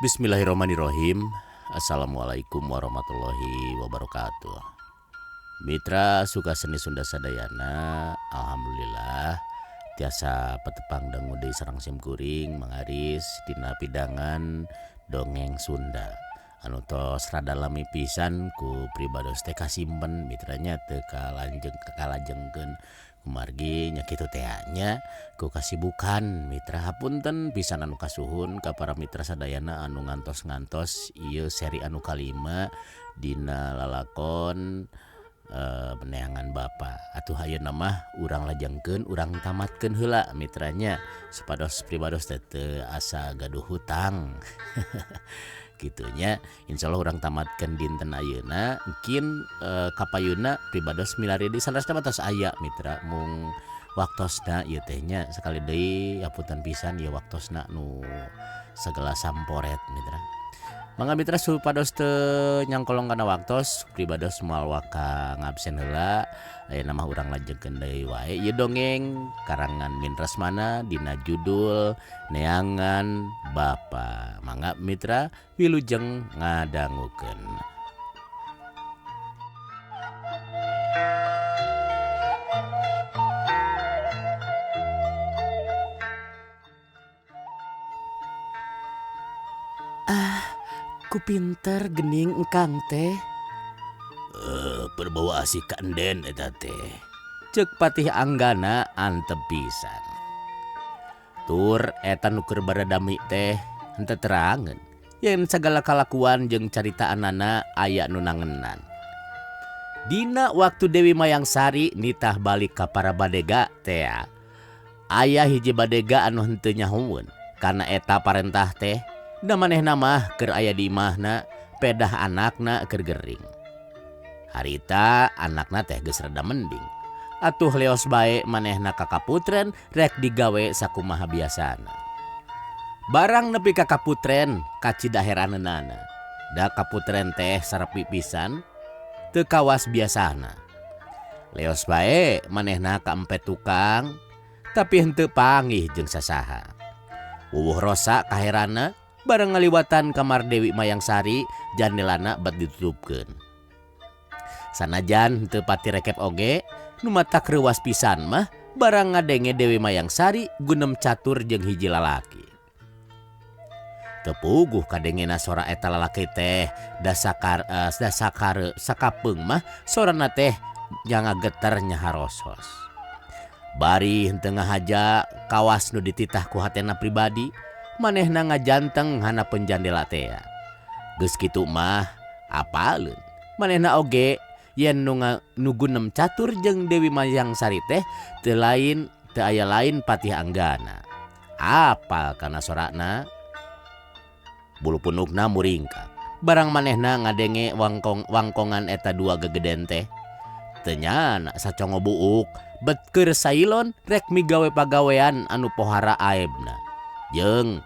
Bismillahirrahmanirrahim. Assalamualaikum warahmatullahi wabarakatuh. Mitra suka seni Sunda sadayana, alhamdulillah tiasa patepang dangu deui sareng sim kuring Mang Aris dina pidangan dongeng Sunda. Anu tos rada lami pisan ku pribados teh kasimpen mitranya teu kalanjeng kalajengkeun kumargi nya kitu teh nya ku kasibukan mitra hapunten pisan anu kasuhun ka para mitra sadayana anu ngantos-ngantos ieu seri anu kalima dina lalakon Neangan Bapa. Atuh ayeuna mah urang lajengkeun urang tamatkeun heula mitranya supados pribados teh teu asa gaduh hutang. Kitunya insyaallah urang tamatkeun dinten ayeuna mungkin kapayuna pribados milari di sanesna mah tos aya mitra mung waktosna ieu teh nya sakali deui hapunten pisan ieu waktosna nu sagala samporet mitra. Mangga mitra supados teu nyangkolong kana waktos pribados moal waka ngabsen heula ayeuna mah urang lajengkeun deui wae ieu dongeng karangan Min Rasmana dina judul Neangan Bapa. Mangga mitra wilujeng ngadangukeun. Ku pinter gening engkang teh. Perbawa asih ka enden eta teh. Ceuk Patih Anggana antep pisan. Tur eta nu keur baradami teh henteu terangeun yen sagala kalakuan jeung caritaanana aya nu nangenan. Dina waktu Dewi Mayangsari nitah balik ka para badega teh aya hiji badega anu henteu nyahueun kana eta parentah teh. Da manehna mah keur aya di imahna pedah anakna keur gering. Harita anakna teh geus rada mending. Atuh leos bae manehna ka kaputren rek digawe sakumaha biasana. Barang nepi ka kaputren kacida heraneunana. Da kaputren teh sarepi pisan teu kawas biasana. Leos bae manehna ka empe tukang tapi henteu panggih jeung sasaha. Wuwuh rosa kaherana bareng ngaliwatan kamar Dewi Mayangsari jandelana bat ditutupkeun. Sanajan henteu pati rekep oge nu matak reuwas pisan mah barang ngadenge Dewi Mayangsari gunem catur jeung hiji lalaki. Teu puguh kadengena sora eta lalaki teh dasakar dasakare sakapeung mah sorana teh nyangageter nyaharosos. Bari henteu ngahaja kawas nu dititah ku hatena pribadi manehna ngajanteng hanapeun jandela teh. Geus kitu mah apaleun manehna oge yen nu gunem catur jeung Dewi Mayangsari teh teu lain teu aya lain Patih Anggana. Apal kana sorana bulu punukna muringkak. Barang manehna ngadenge wangkongan eta dua gegeden teh teu nyana sacongo buuk bet keur sailon rek migawe pagawean anu pohara aebna. Jeung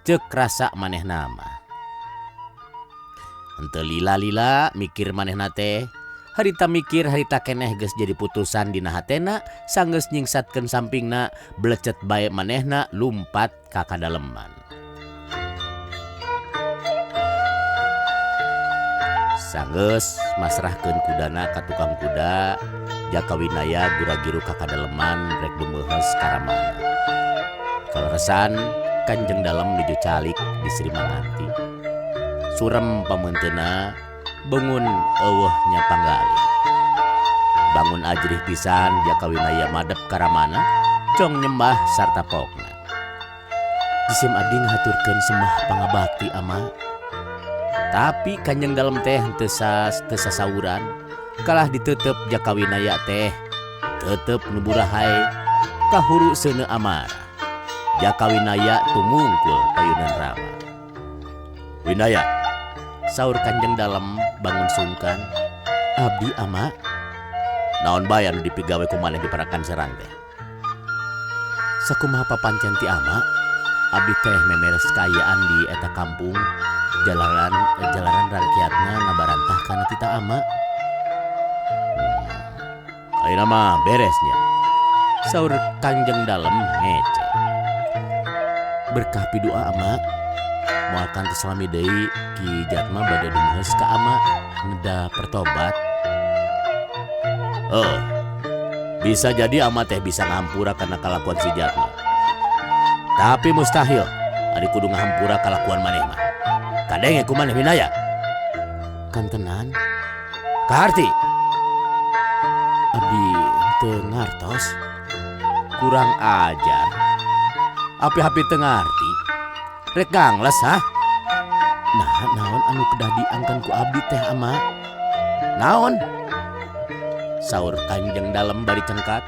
ceuk rasa manehna mah. Henteu lila-lila mikir manehna teh. Harita mikir harita keneh geus jadi putusan dina hatena sanggeus nyingsatkeun sampingna blecet bae manehna lumpat ka kadaleman. Sanggeus masrahkeun kudana ka tukang kuda, Jaka Winaya gura-giru ka kadaleman rek dumeuheus karamana. Kaleresan Kanjeng Dalem nuju calik di Sri Manganti. Surem pameunteuna bangun eueuh nya panggalih. Bangun ajrih pisan Jaka Winaya madep karamana, cong nyembah sarta pokna. Jisim abdi ngahaturkeun sembah pangabakti ama. Tapi Kanjeng Dalem teh teu sasauran, kalah ditetep Jaka Winaya teh tetep nu burahay kahuru seuneu amarah. Jaka Winaya tumungkul payunan Rama. Winaya, saur Kanjeng Dalem bangun sungkan. Abdi ama, naon bae anu dipigawe ku maneh di parakan serang teh? Sakumaha papancen ti ama, abdi teh memeres kaayaan di eta kampung, jalaran rakyatna ngabarantah kana tita ama. Ayeuna mah beresnya. Saur Kanjeng Dalem ngece. Berkah pidua ama. Moal kantos lami deui Ki Jatma bade dumuheus ka ama ngeda pertobat. Oh, bisa jadi ama teh bisa ngahampura kana kalakuan si Jatma. Tapi mustahil ari kudu ngahampura kalakuan maneh mah. Kadenge ku maneh Winaya. Kantenan kaharti abdi teu ngartos. Kurang ajar. Api-api teu ngarti. Rek gangles ha? Nah, naon anu kedah diangkan ku abdi teh ama? Naon? Saur Kanjeng Dalem bari cengkat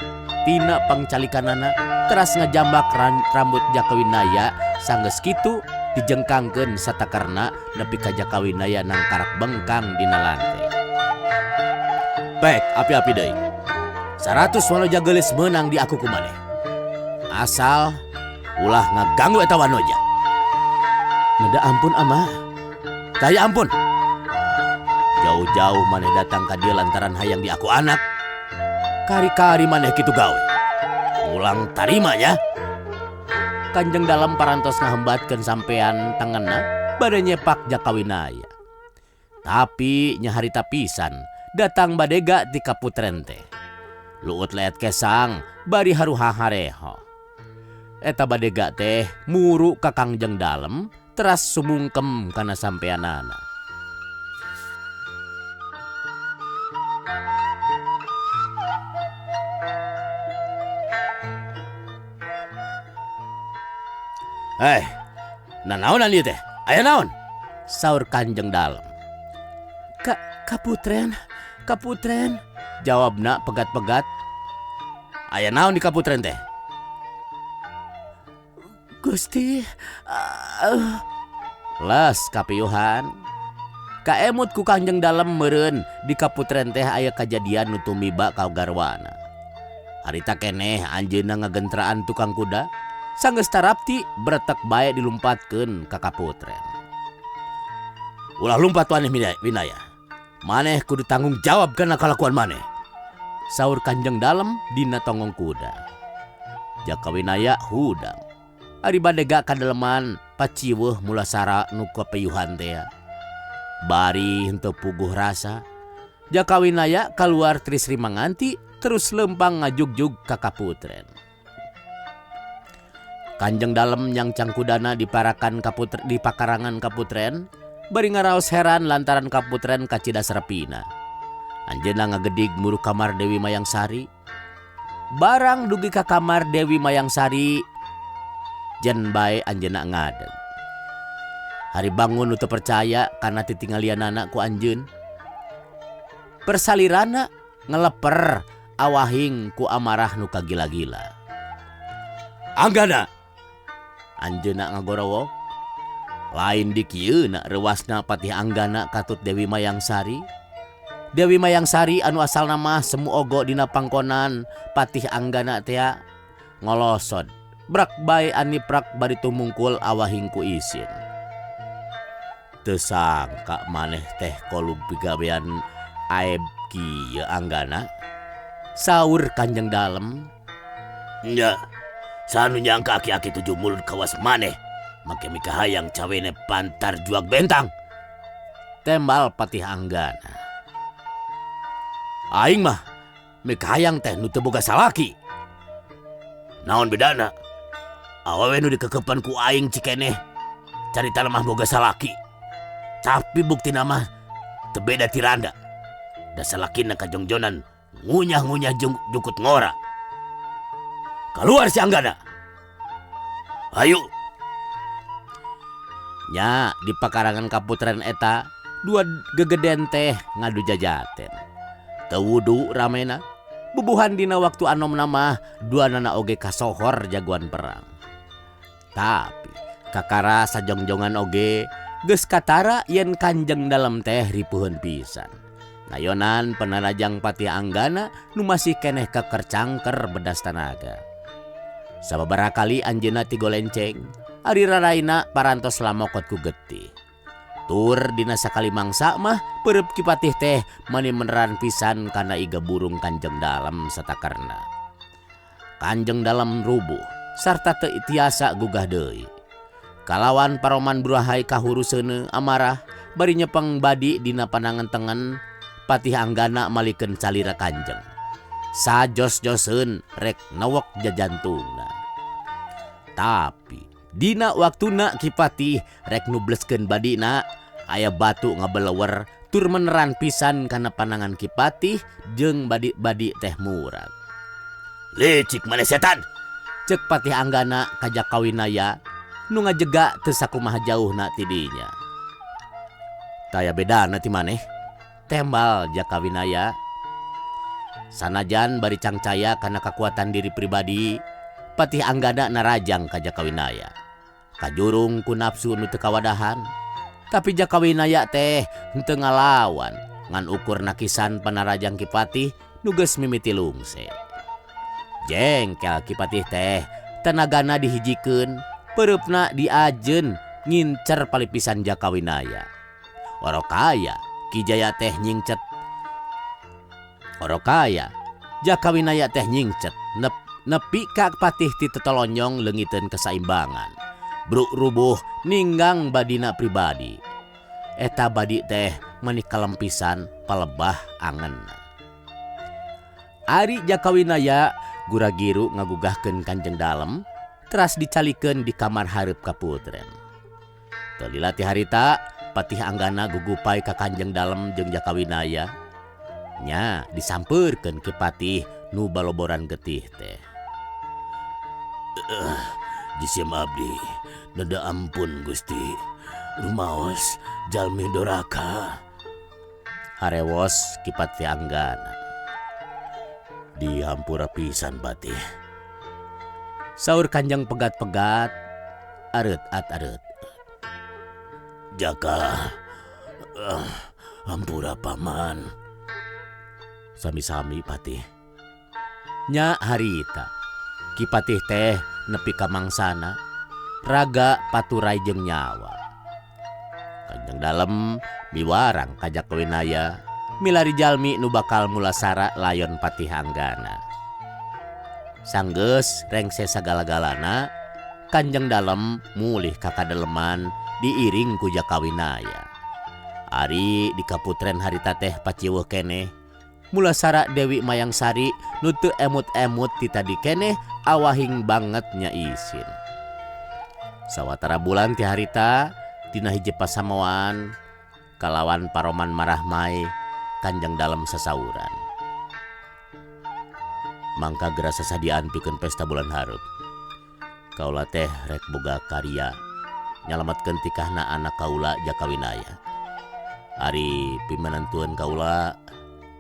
tina pangcalikanana teras ngajambak rambut Jaka Winaya sanggeus kitu dijengkangkeun satakerna nepi ka Jaka Winaya nangkarak bengkang dina lantai. Pek api-api deui. 100 wanoja geulis meunang di aku ku maneh. Asal ulah ngaganggu eta wanoja. Ngeda ampun ama. Taya ampun. Jauh-jauh maneh datang ka dieu lantaran hayang di aku anak. Kari-kari maneh kitu gawe. Ulang tarima nya. Kanjeng Dalem parantos ngahembatkeun sampean tanganna bade nyepak Jaka Winaya. Tapi nyaharita pisan datang badega ti kaputren teh. Luut leet kesang bari haruha-hareho. Eta badega teh muru ka Kangjeng Dalem teras sumungkem kana sampeanana. Nanaonan ieu teh? Aya naon? Saur Kanjeng Dalem. Kaputren, kaputren, jawabna pegat-pegat. Aya naon di kaputren teh? Gusti, les kapiyuhan. Kaemut ku Kanjeng Dalem meureun di kaputren teh aya kajadian nu tumiba ka garwana. Harita keneh anjeunna ngagentraan tukang kuda. Sanggeus tarapti bretek bae dilumpatkeun ka kaputren. Ulah lumpat maneh Winaya. Maneh kudu tanggung jawab kana kalakuan maneh. Saur Kanjeng Dalem dina tonggong kuda. Jaka Winaya hudang. Ari badega kadaleman paciweuh mulasara nu kapeyuhan teh. Bari henteu puguh rasa. Jaka Winaya kaluar Tri Sri Manganti terus lempang ngajugjug ka kaputren. Kanjeng Dalem nyangcang kudana diparakan di pakarangan kaputren, bari ngaraos heran lantaran kaputren kacida serepina. Anjeunna ngagedig muru kamar Dewi Mayang Sari. Barang dugi ka kamar Dewi Mayang Sari, jen bae anjeunna ngadeg. Hari bangun nu teu percaya kana titinggalianana ku anjeun. Persalirana ngeleper awahing ku amarah nu kagila-gila. Anggana! Anjeunna ngagorowok. Lain di kieu na rewasna Patih Anggana katut Dewi Mayang Sari. Dewi Mayang Sari anu asalna mah semu ogo dina pangkonan Patih Anggana tea ngolosod. Brak bae aniprak bari tumungkul awahing ku isin. Teu sangka maneh teh kolub pigawean aeb kieu Anggana. Saur Kanjeng Dalem. Nya, sanu nyangka aki-aki tujuh mulut kawas maneh make mikahayang cawene pantar juak bentang. Tembal Patih Anggana. Aing mah mikahayang teh nu teu boga salaki. Naon bedana? Awewe nu dikekepan ku aing cikeneh carita mah boga salaki. Tapi buktina mah teu beda ti randa. Da salakina kajongjonan ngunyah-ngunyah jukut ngora. Keluar si Anggana. Ayo. Nya di pakarangan kaputren eta dua gegeden teh ngadu jajaten. Teu wudu ramena. Bubuhan dina waktu anomna mah duanana oge kasohor jagoan perang. Tapi kakara sajongjongan oge geus katara yen Kanjeng Dalem teh ripuheun pisan. Ngayonan penarajang Patih Anggana nu masih keneh kekercangker bedas tanaga. Sababaraha kali anjeunna tigolenceng, ari raraina parantos lamokot ku getih. Tur dina sakali mangsa mah peureub Ki Patih teh mani meneran pisan kana iga burung Kanjeng Dalem satakerna. Kanjeng Dalem rubuh sarta teu tiasa gugah deui. Kalawan Paroman Burahai kahuru seuneu amarah bari nyepeng badi dina panangan tengen Patih Anggana malikeun salira Kanjeng. Sajos-joseun rek newek jajantungna. Tapi dina waktuna Ki Patih rek nubleskeun badina aya batu ngabelewer tur meneran pisan kana panangan Ki Patih jeung badi-badi teh murag. Licik maneh setan! Cek Patih Anggana ka Jakawinaya nu ngajega teu sakumaha jauhna ti dinya. Taya bedana ti maneh? Tembal Jakawinaya. Sanajan bari cangcaya kana kakuatan diri pribadi, Patih Anggana narajang ka Jakawinaya. Kajurung ku nafsu nu teu kawadahan. Tapi Jakawinaya teh henteu ngalawan ngan ukur nakisan panarajang Ki Patih nu geus mimiti lungse. Jengkel Ki Patih teh tenagana dihijikeun, peureupna diajeun ngincer palipisan Jakawinaya. Orokaya Ki Jaya teh nyingcet. Orokaya Jakawinaya teh nyingcet nepi ka Patih ti tetolonyong leungiteun kesaimbangan. Bruk rubuh ninggang badina pribadi. Eta badi teh meuni kalempisan palebah angen. Ari Jakawinaya gura-giru ngagugahkeun Kanjeng Dalem teras dicalikeun di kamar hareup kaputren. Teu lila ti harita Patih Anggana gugupai ka Kanjeng Dalem jeung Jakawinaya. Nya disampeurkeun Ki Patih nu baloboran getih teh. Jisim abdi neda ampun Gusti. Rumaos jalmi doraka. Harewos Ki Patih Anggana. Dihampura pisan Patih. Saur Kanjeng pegat-pegat areut at areut. Jaka, hampura paman. Sami-sami Patih. Nya harita Ki Patih teh nepi ka mangsana raga paturai jeung nyawa. Kanjeng Dalem miwarang ka Jakawinaya milari jalmi nu bakal mulasara layon Patih Anggana. Sanggeus rengse sagala-galana, Kanjeng Dalem mulih ka kadeleman diiring ku Jakawinaya. Ari di kaputren harita teh paciweuh keneh, mulasara Dewi Mayangsari nu teu emut-emut ti tadi keneh awahing banget nya isin. Sawatara bulan ti harita dina hiji pasamuan kalawan Paroman Marahmai Kanjeng Dalem sasauran. Mangka geura sasadian pikeun pesta bulan hareup. Kaula teh rek boga karya nyalametkeun tikahna anak kaula Jakawinaya. Ari pimanantueun kaula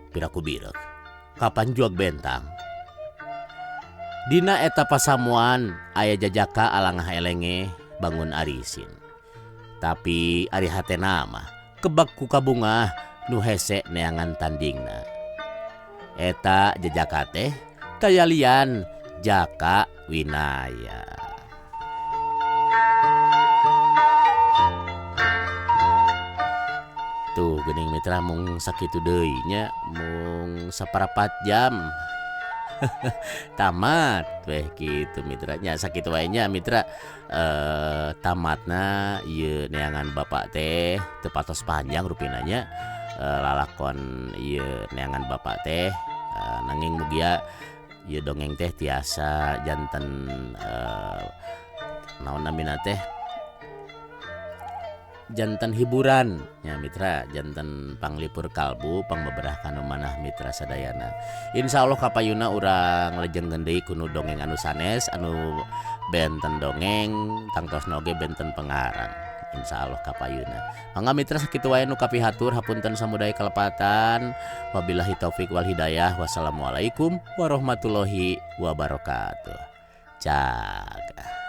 piraku birek. Kapan juag bentang? Dina eta pasamuan aya jajaka alangah elenge bangun arisin. Tapi ari hatena mah kebak ku kabungah nu hese neangan tandingna. Eta jajaka teh tayalian Jaka Winaya. Tuh geuning mitra mung sakitu deui nya, mung saparapat jam. Tamat weh kitu mitra nya, sakitu wae nya mitra. Tamatna ieu neangan bapak teh teu patos panjang rupina nya. Lalakon ieu neangan bapak teh, nanging mugia ieu dongeng teh tiasa janten naon namina teh, janten hiburan nya mitra, janten panglipur kalbu pangbeberah kanu manah mitra sadayana. Insyaallah kapayuna urang lejengkeun deui kunu dongeng anu sanes anu benten dongeng tangtosna oge benten pengarang. Insyaallah kapayuna. Mangga mitra sakitu wae nu kapihatur, hapunten samudaya kalepatan. Wabillahi taufik wal hidayah. Wassalamualaikum warahmatullahi wabarakatuh. Cag.